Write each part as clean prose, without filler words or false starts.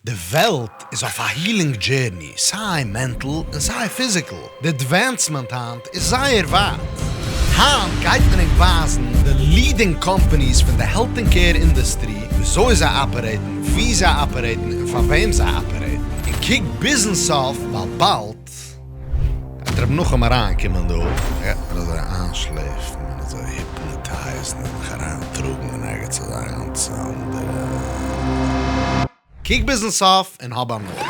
די וועלט איז אויף א healing journey, סיי mental און סיי physical, די advancement היינט איז זייער ווייט. היינט גייט מען ענק ווייזן די leading companies פון די health and care industry, וויאזוי זיי operate ן, ווי זיי operate ן און פאר וועם זיי operate ן. און קוק ביזן סוף ווייל באלד גייט ר' נחום אריינקומען דא, גייט מיר אזוי איינשלעפן און אזוי hypnotize ן און מיך אריינטראגן אין ערגעץ אזא גאנץ אנדערע. קוק ביזן סוף און האב הנאה.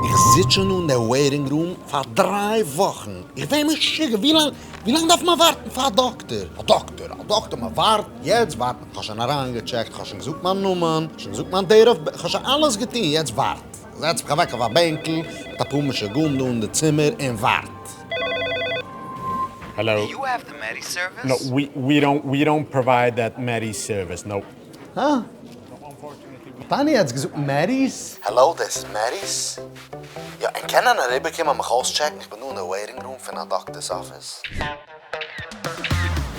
איך זיץ שוין דא אין די waiting room פאר דריי וואכן, איך ווער משוגע, ווי לאנג ווי לאנג דארף מען ווארטן פאר א דאקטער? א דאקטער? א דאקטער? מען ווארט, יעצט ווארט מען, כ'האב שוין אריינגעטשעקט, כ'האב שוין געזאגט מיין נאמען, כ'האב שוין געזאגט מיין date of birth, כ'האב שוין אלעס געטון, יעצט ווארט. זעץ מיך אוועק אויף א בענקל מיט אפאר משוגעים דא אין די צימער און ווארט. Hello? Do you have the Medi service? No, we we don't we don't provide that Medi service, no. הא? האט איינער יעצט געזאגט מעדיס? העלאו דאס איז מעדיס? יא, און קען איינער אריבערקומען מיך אויסטשעקן? איך בין דא אין די waiting room פון א דאקטערס אפיס.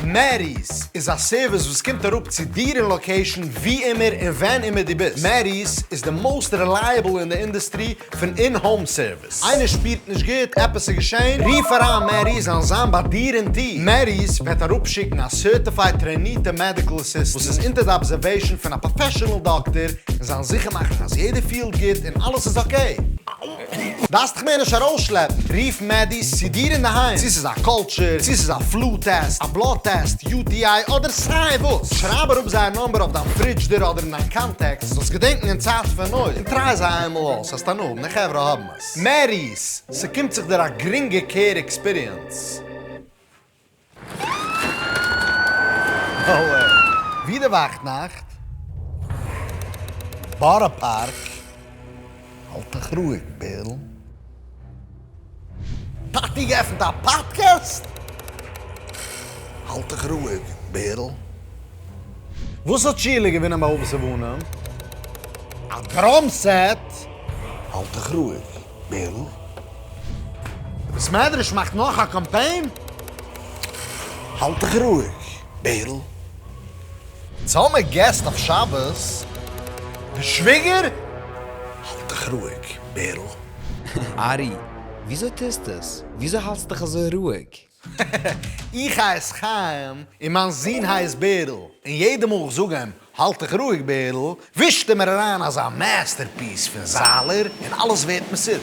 מעדיס איז א service וואס קומט אראפ צו דיר אין location ווי אימער און ווען אימער דו ביסט. מעדיס איז די most reliable אין די industry פון in-home service. איינער שפירט נישט גוט, עפעס איז געשען, רוף אריין מעדיס זאלן זיין ביי דיר אין טיר. מעדיס וועט אראפשיקן א certified טרענירטע medical assistant וואס איז אונטער די observation פון א professional דאקטער און זאלן זיכער מאכן אז יעדער פילט גוט און אלעס איז okay. דארפסט דיך מער נישט ארויסשלעפן, רוף מעדיס צו דיר אינדערהיים, צו ס'איז א culture, צו ס'איז א flu test, א blood test, UTI, אדער סיי וואס. שרייב אראפ זייער number אויף דיין פרידזשדער אדער אין דיין contacts, זאלסט געדענקן אין צייט פון נויט, און try זיי איינמאל אויס, האסט הנאה, די חברה האבן עס. מעדיס, ס'קומט זיך דיר א גרינגע care experience. No way. ווי די וואכט נאכט? בארא פארק. האלט דיך רואיג בערל. טאטי געעפנט א פאדקעסט? האלט דיך רואיג בערל. וואס האט שיעלע געווינען ביי אבות ובנים? א drum set? האלט דיך רואיג בערל. בית מדרש מאכט נאך א קאמפיין? האלט דיך רואיג בערל. אונז האמער געסט אויף שבת. די שוויגער? האלט דיך רואיג בערל. ארי, וויאזוי טוסטו עס? וויאזוי האלטסטו דיך אזוי רואיג? איך הייס חיים און מיין זון הייסט בערל, און יעדע מאל איך זאג אים האלט דיך רואיג בערל, ווישט ער מיר אריין אזא masterpiece פון זיילער און אלעס ווערט מסודר.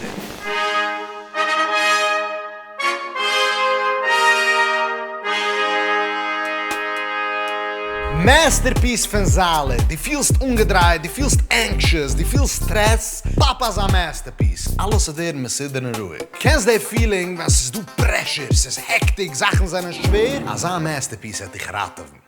Masterpiece פון זיילער, דו פילסט אנגעדרייט, דו פילסט anxious, דו פילסט סטרעס, פאפ אזא masterpiece, אלעס וועט ווערן מסודר און רואיג. קענסט די feeling ווען ס'איז דא pressure, ס'איז hectic, זאכן זענען שווער? אזא masterpiece וועט דיך ראטעווען.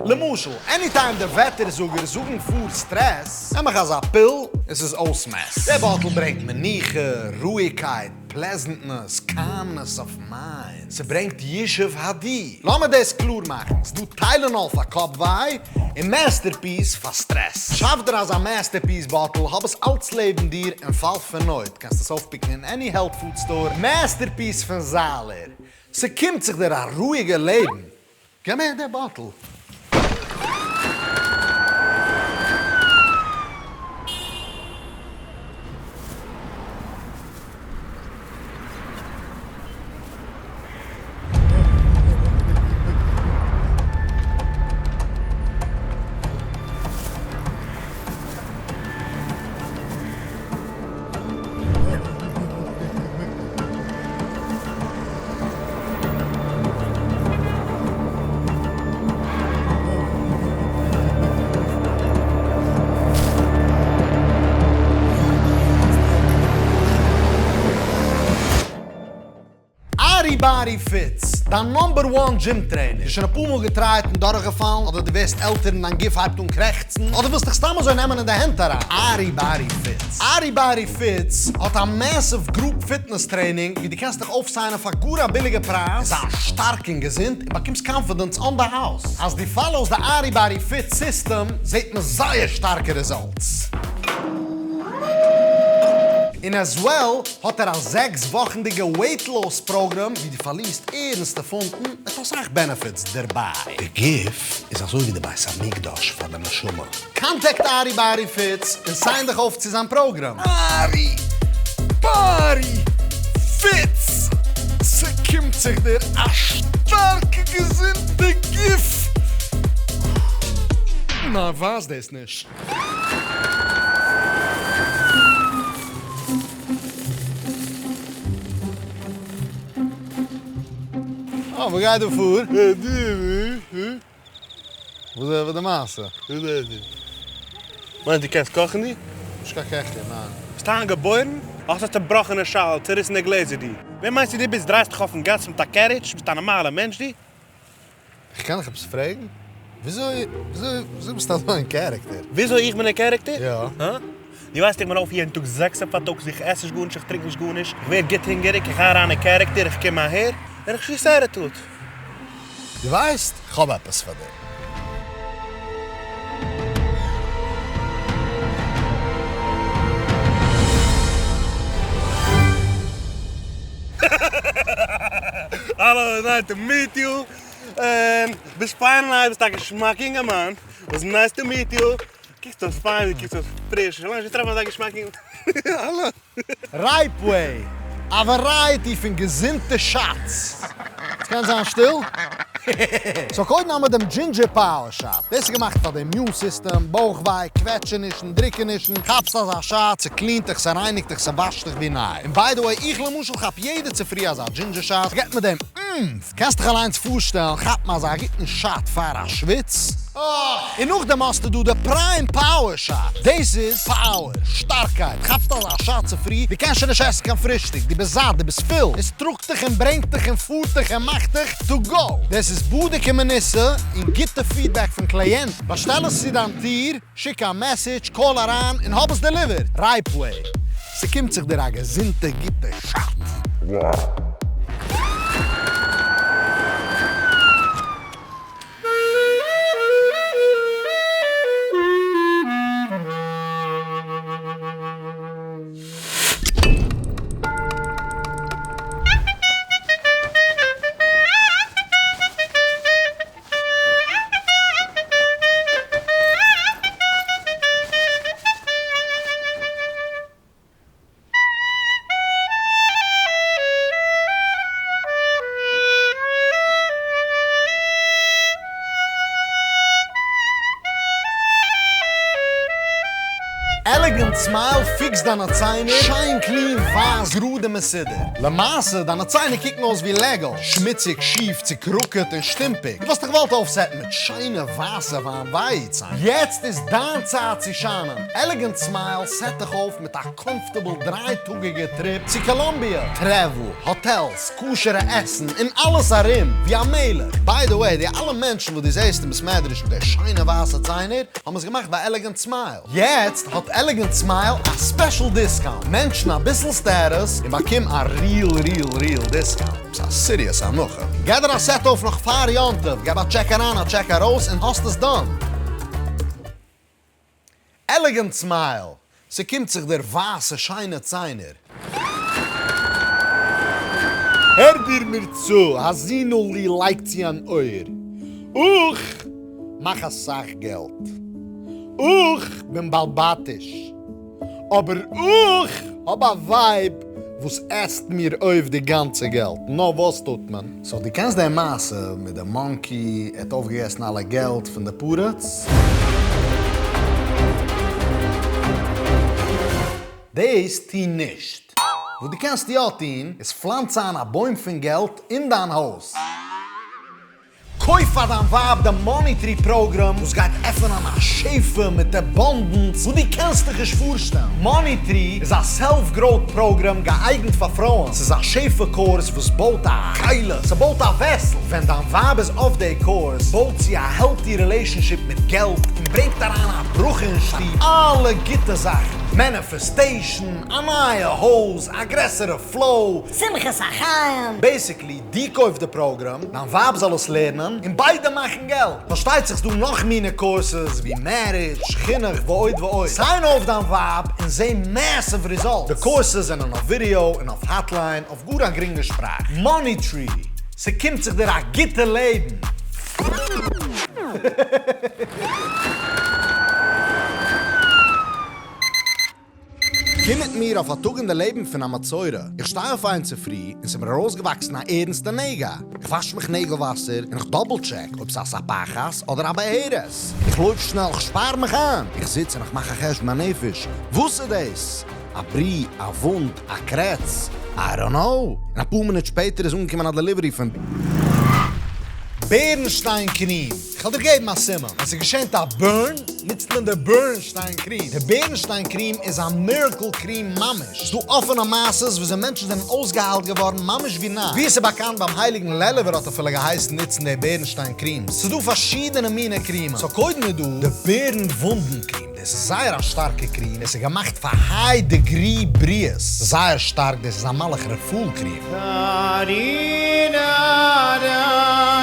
למשל, anytime די וועטער זאגער זאגן פאר סטרעס, נעם איך אזא פיל און ס'איז אויס mess. די באטל ברענגט מנוחה, רואיגקייט, pleasantness, calmness of mind. ס'ברענגט ישוב הדעת. לאמיר דאס קלאר מאכן, ס'דא Tylenol פאר קאפ וויי, און Masterpiece פאר סטרעס. שאף דיר אזא Masterpiece באטל, האב עס אלץ לעבן דיר אין פאל פון נויט, קענסט עס אויפפיקן אין any health food store. Masterpiece פון זיילער. ס'קומט זיך דיר א רואיגע לעבן. געב אהער די באטל. ארי בארי פיטס, דיין number one gym trainer, שוין אפאר מאל געטרייט און דורכגעפאלן, אדער דו ווערסט עלטער און דיין גוף הייבט אן קרעכצן, אדער ווילסט דיך סתם אזוי נעמען אין די הענט אריין. ארי בארי פיטס. ארי בארי פיטס האט א massive group fitness training ווי דו קענסט דיך אויפסיינען פאר גאר א ביליגע פרייז, זיין שטארק און געזונט און באקומסט confidence on the house. אז דו follow סט די ארי בארי פיט סיסטעם זעט מען זייער שטארקע results. און as well האט ער א זעקס וואכנדיגע weight loss program ווי דו פארלירסט ערנסטע פונטן מיט אסאך benefits דערביי. די גוף איז אזוי ווי די בית המקדש פאר די נשמה. Contact ארי בארי פיץ און sign דיך אויף צו זיין program. ארי בארי פיץ, ס'קומט זיך דיר א שטארקע געזונטע גוף! ניין ווייז דאס נישט. אה, וואס גייט דא פאר? וואס איז די מעשה? מיינסט דו קענסט קאכן דו? נישט קיין קעכער, ניין. ביסט היינט געבוירן? האסט א צובראכענע שאל, צוריסענע גלעזער דו. ווער מיינסטו דו ביסט? דרייסט דיך אויפן גאס מיט א carriage? ביסט א נארמאלער מענטש דו? איך קען דיך עפעס פרעגן? וויאזוי וויאזוי וויאזוי ביסטו אזוי אין character? וויאזוי איך בין אין character? יא. הא? דו ווייסט איך בין אויף יעדן טאג זעקסע פארטאגס, איך עס נישט גארנישט, איך טרינק נישט גארנישט, איך ווער גוט הונגעריג, איך גיי אריין אין character, איך קום אהער, און איך שיס attitude. דו ווייסט? כ'האב עפעס פאר דיר. האלא, nice to meet you, און ביסט פיין לייב, ביסט א געשמאק אינגערמאן, was nice to meet you, קוקסט אויס פיין, דו קוקסט אויס פריש, שוין לאנג נישט געטראפן אזא געשמאק אינגערמאן, האלא. Ripeway, א variety פון געזונטע shots. ס'קען זיין שטיל? So קודם האמער דעם ginger power shot. דאס איז געמאכט פאר די immune system, בויך וויי, קוועטשענישן, דריקענישן. כאפסט אזא shot, ס' clean ט דיך, ס'רייניגט דיך, ס'וואשט דיך ווי ניי. און by the way, איך למשל כאפ יעדע צופרי אזא ginger shot, ס'געט מיר דעם oomph. קענסט דיך אליינס פארשטעלן, כאפט מען אזא גוטן shot פאר א שוויץ. אה! און נאכדעם האסטו דא די prime power shot. דאס איז power, שטארקייט. כאפסט אזא shot צופרי, דו קענסט שוין נישט עסן קיין פרישטאג, דו ביסט זאט, דו ביסט פול. עס טראגט דיך און ברענגט דיך און פארט דיך און מאכט דיך to go. דאס איז בדוק ומנוסה און גוטע feedback פון קלייענטן. באשטעל עס צו דיין טיר, שיק א message, call אריין און האב עס delivered. Ripeway. ס'קומט זיך דיר א געזונטע גוטע shot. Elegant Smile fix דיינע ציינער, שיין clean, ווייס, גראד און מסודר. למעשה, דיינע ציינער קוקן אויס ווי Lego, שמוציג, שיף, צוקרוקעט און שטומפיג. דו וואלסט דיך געוואלט אויפ set ן מיט שיינע ווייסע וויין ווייץ. יעצט איז דיין צייט צו שיינען. Elegant Smile set דיך אויף מיט א comfortable דריי טאגיגע trip צו קאלאמביע. Travel, hotels, כשר'ע עסן, און אלעס ארום, ווי א מלך. By the way, די אלע מענטשן וואס דו זעסט אין בית מדרש מיט די שיינע ווייסע ציינער, האבן עס געמאכט ביי Elegant Smile. יעצט האט Elegant Smile א special discount, מענטשן אביסל status און באקום א real real real discount. ס'איז א serious הנחה. געב דיר א set אויף נאך פאר יום טוב, געב א טשעק אריין א טשעק ארויס און האסט עס done. Elegant Smile, ס'קומט זיך דיר ווייסע שיינע ציינער. הער דיר מיר צו, האזינו לי לייגט צו אן אויער. איך מאך אסאך געלט. איך בין בעל בתיש. אבער איך האב א ווייב וואס עסט מיר אויף די גאנצע געלט. נו וואס טוט מען? So דו קענסט די מעשה מיט די monkey, ער האט אויפגעגעסן אלע געלט פון די פריץ? דאס טו נישט. וואס דו קענסט יא טון איז פלאנץ איין א בוים פון געלט אין דיין הויז. קויף פאר דיין ווייב די Money Tree program וואס גייט עפענען א שפע מיט abundance וואס דו קענסט דיך נישט פארשטעלן. Money Tree איז א self growth program געאייגנט פאר פרויען. ס'איז א שפע קורס וואס בויט א כלי, ס'בויט א vessel. ווען דיין ווייב איז אויף די קורס בויט זי א healthy relationship מיט געלט און ברענגט אריין א ברכה אין שטוב, אלע גוטע זאכן, manifestation, א נייע הויז, א גרעסערע flow. שמחת החיים. Basically, דו קויף די program, דיין ווייב זאל עס לערנען, צוזאמען און ביידע מאכן געלט. פארשטייט זיך ס'דא נאך מינע קורסעס ווי מערידזש, חינוך ועוד ועוד. סיין אויף דיין ווייב און זע מעסיוו רעזאלטס. די קורסעס זענען אויף ווידעא און אויף האטליין אויף גאר א גרינגע שפראך. מאני טרי, ס'קומט זיך דיר א גוטע לעבן! קום מיט מיר אויף א טאג אין די לעבן פון א מצורע. איך שטיי אויף איין צופרי און ס'איז מיר ארויסגעוואקסן א ערנסטע נגע. איך וואש מיך נעגל וואסער און איך double check אויב ס'איז א ספחת אדער א בהרת. איך לויף שנעל, איך שפאר מיך איין. איך זיץ און איך מאך א חשבון הנפש. וואס איז דאס? א ברי? א וואונד? א קרעץ? I don't know. און אפאר מינוט שפעטער איז אנגעקומען א delivery פון בערנשטיין cream. כ'וועל דיר געבן א סימן. ווען ס'געשענט א burn, נוצט מען די בערנשטיין cream. די בערנשטיין cream איז א miracle cream ממש. ס'דא אפענע מעשות וויאזוי מענטשן זענען אויסגעהיילט געווארן ממש ווי ניי. ווי עס איז באקאנט ביים הייליגן לעלובער האט אפילו געהייסן נוצן די בערנשטיין creams. ס'דא פארשידענע מינע קרימען. so קודם איז דא די בערן וואונדן cream. דאס איז זייער א שטארקע cream. עס איז געמאכט פאר high degree בריאות. זייער שטארק. דאס איז א מלאך רפאל cream.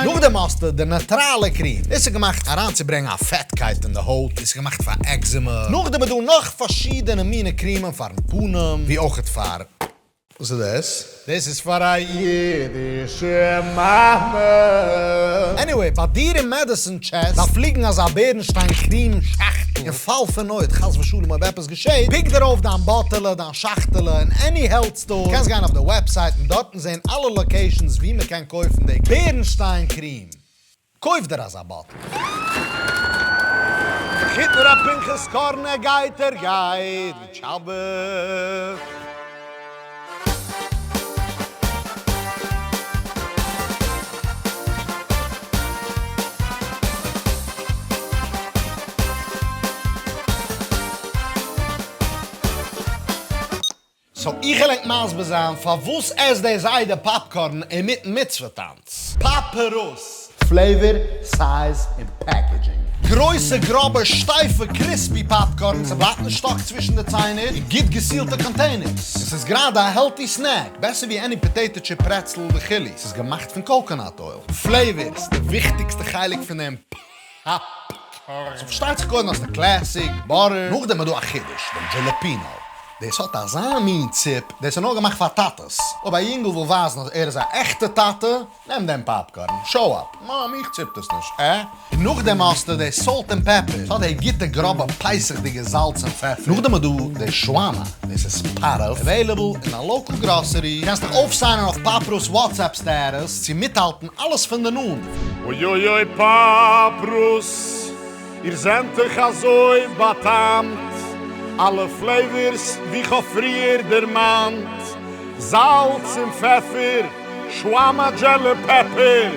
נאכדעם האסטו די נייטראלע cream. דאס איז געמאכט אריינצוברענגן א פעטקייט אין די הויט. דאס איז געמאכט פאר eczema. נאכדעם איז דא נאך פארשידענע מינע קרימען פארן פנים, ווי אויכעט פאר. וואס איז דאס? דאס איז פאר א אידישע מאמע. Anyway, ביי דיר אין medicine chest דארף ליגן אזא בערנשטיין cream שאכטל, אין פאל פון נויט, חס ושלום אויב עפעס געשעט, pick דיר אויף דיין באטעלע, דיין שאכטעלע, אין any health store, קענסט גיין אויף די website און דארטן זען אלע locations ווי מען קען קויפן די בערנשטיין cream. קויף דיר אזא bottle. מחותן ר' פנחס קארן ער גייט ער גייט גוט שבת. So איך וועל ענק מסביר זיין פארוואס עסט דער זיידע popcorn אינמיטן מצוה טאנץ. פאפערוס. Flavor, size, און packaging. גרויסע גראבע שטייפע crispy popcorn, ס'בלייבט נישט stuck צווישן די ציינער, און גוט געסילטע containers. עס איז גראדע א healthy snack, בעסער ווי any potato chip pretzel וכו'. ס'איז געמאכט פון coconut oil. Flavors, די וויכטיגסטע חלק פון דעם popcorn. So פארשטייט זיך קודם האסטו classic, butter, נאכדעם איז דא א חידוש, דעם jalapeno. דאס האט אזא מין ציפ, דאס איז נאר געמאכט פאר טאטעס. אויב א יונגל וויל ווייזן אז ער איז א עכטע טאטע, נעם דעם popcorn, show up, מאם מיך ציפט עס נישט, עה? און נאכדעם האסטו די salt and pepper, ס'האט די גוטע גראבע פסח'דיגע זאלץ און פעפער. נאכדעם איז דא די שווארמא, דאס איז פארעוו, available אין א local grocery, קענסט דיך אויפסיינען אויף פאפרא'ס WhatsApp status צו מיטהאלטן אלעס פון די נאנט. אוי אוי אוי פאפראס, איר זענט דאך אזוי באטעמט, אלע flavors ווי כ'האב פריער דערמאנט, זאלץ און פעפער, שווארמא jala pepper,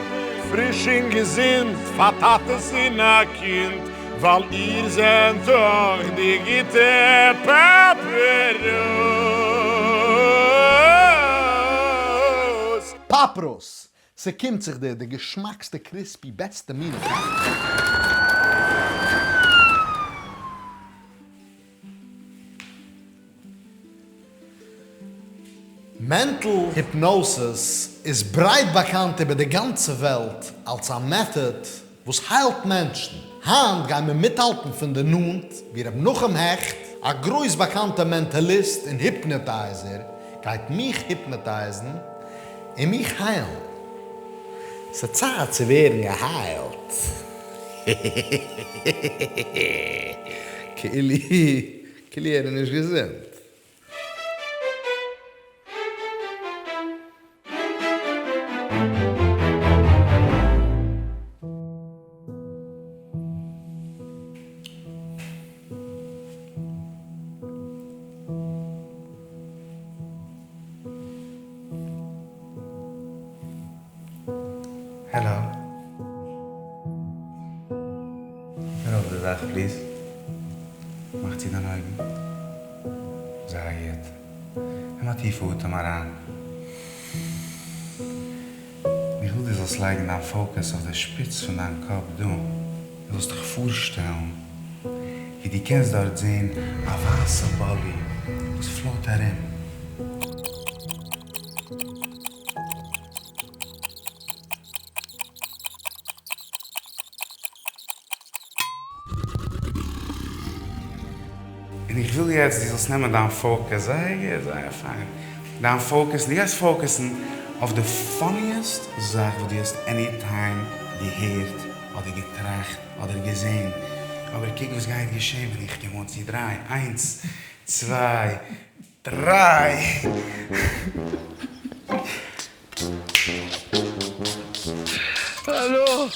פריש און געזונט פאר טאטעס און א קינד, ווייל איר זענט דאך די גוטע פאפערוס. פאפראס! ס'קומט זיך דיר די געשמאקסטע crispy בעסטע מינע popcorn. Mental hypnosis איז ברייט באקאנט איבער די גאנצע וועלט אלס א method וואס היילט מענטשן. היינט גייען מיר מיטהאלטן פון די נאנט ווי ר' נחום העכט, א גרויס באקאנטע mentalist און hypnotizer, גייט מיך היפנאטייזן און מיך היילן. ס'צייט צו ווערן געהיילט. כאילו כאילו ער איז נישט געזונט. העלא. הער אויף די זאך please. מאך צו דיין אויגן. זייער גוט. נעם א טיפע אטעם אריין. איך וויל דו זאלסט לייגן דיין focus אויף די שפיץ פון דיין קאפ דא. דו זאלסט דיך פארשטעלן ווי דו קענסט דארט זען א ווייסע באלי וואס float ארום. וויל יעצט דו זאלסט נעמען דיין focus, זייער גוט, זייער פיין, דיין focus, און דו גייסט focus ן אויף די funniest זאך וואס דו האסט any time געהערט אדער געטראכט אדער געזען, אבער קוק וואס גייט געשען ווען איך קום אן צו דריי, איינס, צוויי, דריי! האלא!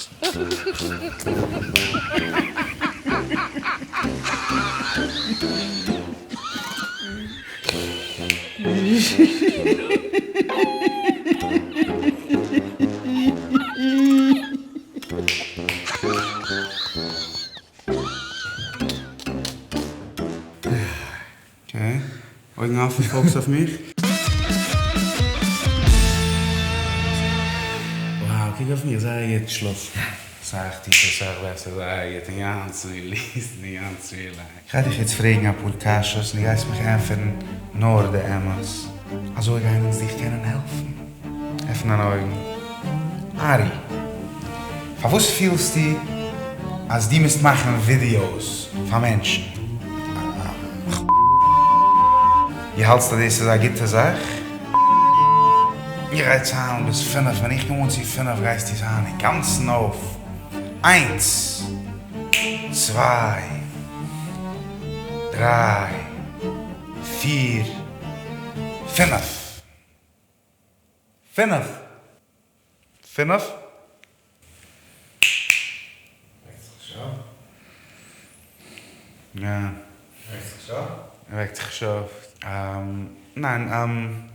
Okay, אויגן אפן, focus אויף מיך. Wow, קוק אויף מיך, זייער גוט, שלאף סאך טיפער, סאך בעסער, זייער גוט, אינגאנצן released, אינגאנצן relaxed. כ'גיי דיך יעצט פרעגן אפאר קשיות און דו גייסט מיך ענטפערן נאר די אמת, אזוי גייען אונז דיך קענען העלפן. עפן דיינע אויגן. ארי, פארוואס פילסטו אז דו מוזט מאכן ווידיאוס פאר מענטשן? דו האלטסט אז דאס איז א גוטע זאך? איך גיי ציילן ביז פינף, ווען איך קום אן צו פינף גייסטו זיין אינגאנצן אויף. איינס! צוויי! דריי! פיר! פינף! פינף! פינף! וועקט זיך נישט אויף? יא. וועקט זיך נישט אויף? ער וועקט זיך נישט אויף. ניין.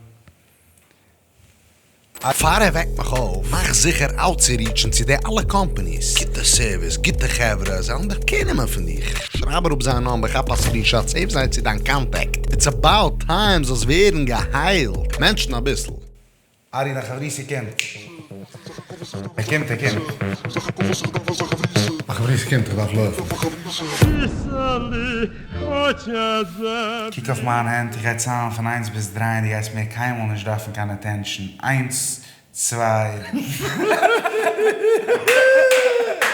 פאר ער וועקט מיך אויף, מאך זיכער אוטצוריטשן צו די אלע companies, גוטע service, גוטע חברה, זיי וועלן דיך care נעמען פון דיך, שרייב אראפ זייער number, כאפ א screenshot, save זיי צו דיין contact, it's about time זאלסט ווערן געהיילט, מענטשן אביסל. ארי דיין חברותא קומט. ער קומט ער קומט. מיין חברותא קומט איך דארף לויפן. קוק אויף מיין הענט, איך גיי ציילן פון איינס ביז דריי און דו גייסט מער קיינמאל נישט דארפן קיין attention, איינס, צוויי.